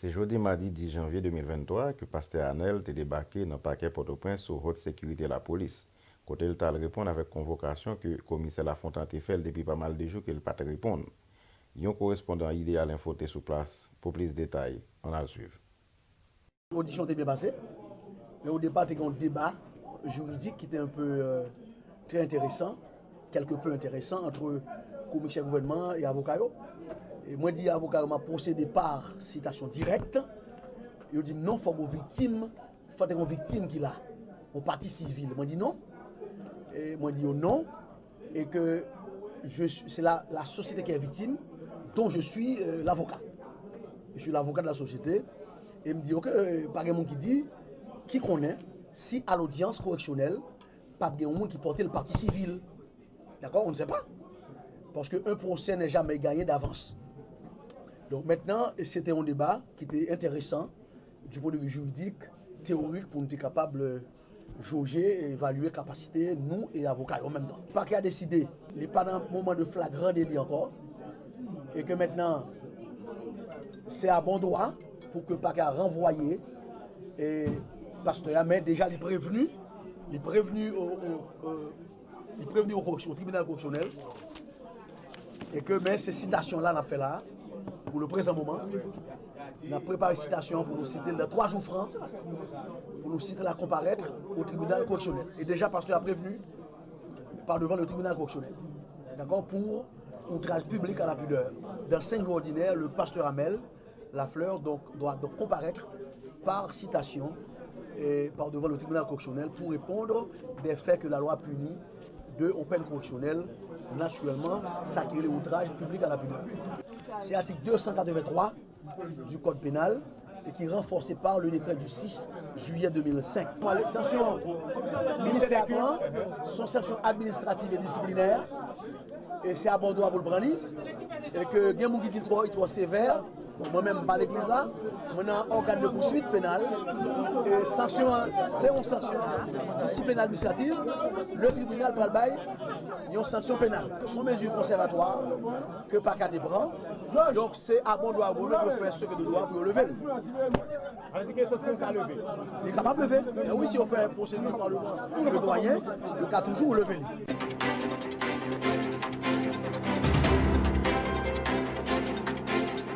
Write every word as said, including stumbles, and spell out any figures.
Se jodi madi dis janvye de mil venntwa ke pastè Anèl te debake nan pakè Pòtoprens sou haute sécurité lapolis, kote l t al reponn avèk konvokasyon ke komisè Lafontan te fè l depi pa mal de jou ke l pa t reponn. Yon korespondan Idéal Info te sou plas pou plis detay. Ann al swiv. Odisyon te byen pase, men o depa te gen yon deba jiridik ki te un peu, euh, très intéressant, quelque peu intéressant entre komisè gouvènman an e avoka yo. E mwen di avoka yo m ap pwosede par sitasyon dirèk. Yo di m non, fòk yon viktim, fòk te gen yon viktim ki la, yon pati sivil. Mwen di non. E mwen di yo non. Et que je suis- c'est la, la société qui est victime, dont je suis euh, l'avocat. Je suis l'avocat de la société. E m di, ok, euh, pa gen moun ki di, ki konnen si a l'audience correctionnelle, p ap gen yon moun ki pote l pati sivil. D'accord? On ne sait pas. Parce que un procès n'est jamais gagné d'avance. Donc maintenant, c'était un débat qui était intéressant du point de vue juridique, théorique, pour nous être capables joje e evalye kapasite nou e avoka yo an menm tan. Pakè a deside li pa nan moman de flagran deli ankò e ke mentnan se a bon dwa pou ke pakè a ranvwaye e pastè a, men deja li prevni, li prevni o, o, o, li prevni o koreksyon, o tribinal koreksyonèl. E ke, men se sitasyon la n ap fè la, pou le prezan moman. N ap prepare sitasyon an pou nou site l nan twa jou fran, pou nou site l a konparèt o tribinal koreksyonèl. E deja pastè a prevni par devan le tribinal correctionnel, d'accord, pour outrage public à la pudeur. Dans cinq jours ordinaires, le pasteur Amel Lafleur donc, doit donc comparaître par citation et par devant le tribunal correctionnel pour répondre des faits que la loi punit de, en peine correctionnelle, naturellement, ça qui est outrage public à la pudeur. C'est article deux cent quatre-vingt-trois du Code pénal et qui est renforcé par le décret du six juillet deux mille cinq. Sanksyon ministè a pran, se yon sanksyon administrativ e disiplinè, e se a bon dwa pou l pran li, e ke gen moun ki di l twò, li twò sevè. Bon, mwen menm, m pa legliz la, mwen nan organe de poursuite pénale, e sanksyon an, se yon sanksyon disiplinè administrativ, le tribinal pral bay yon sanksyon penal. Se yon mezi konsèvatwa ke pakè a te pran, donk se a bon dwa yo pou yo fè ce que de droit pou yo leve l. Li kapab leve. Men wi, si yo fè pwosedi pa devan le doyen, yo ka toujou leve li.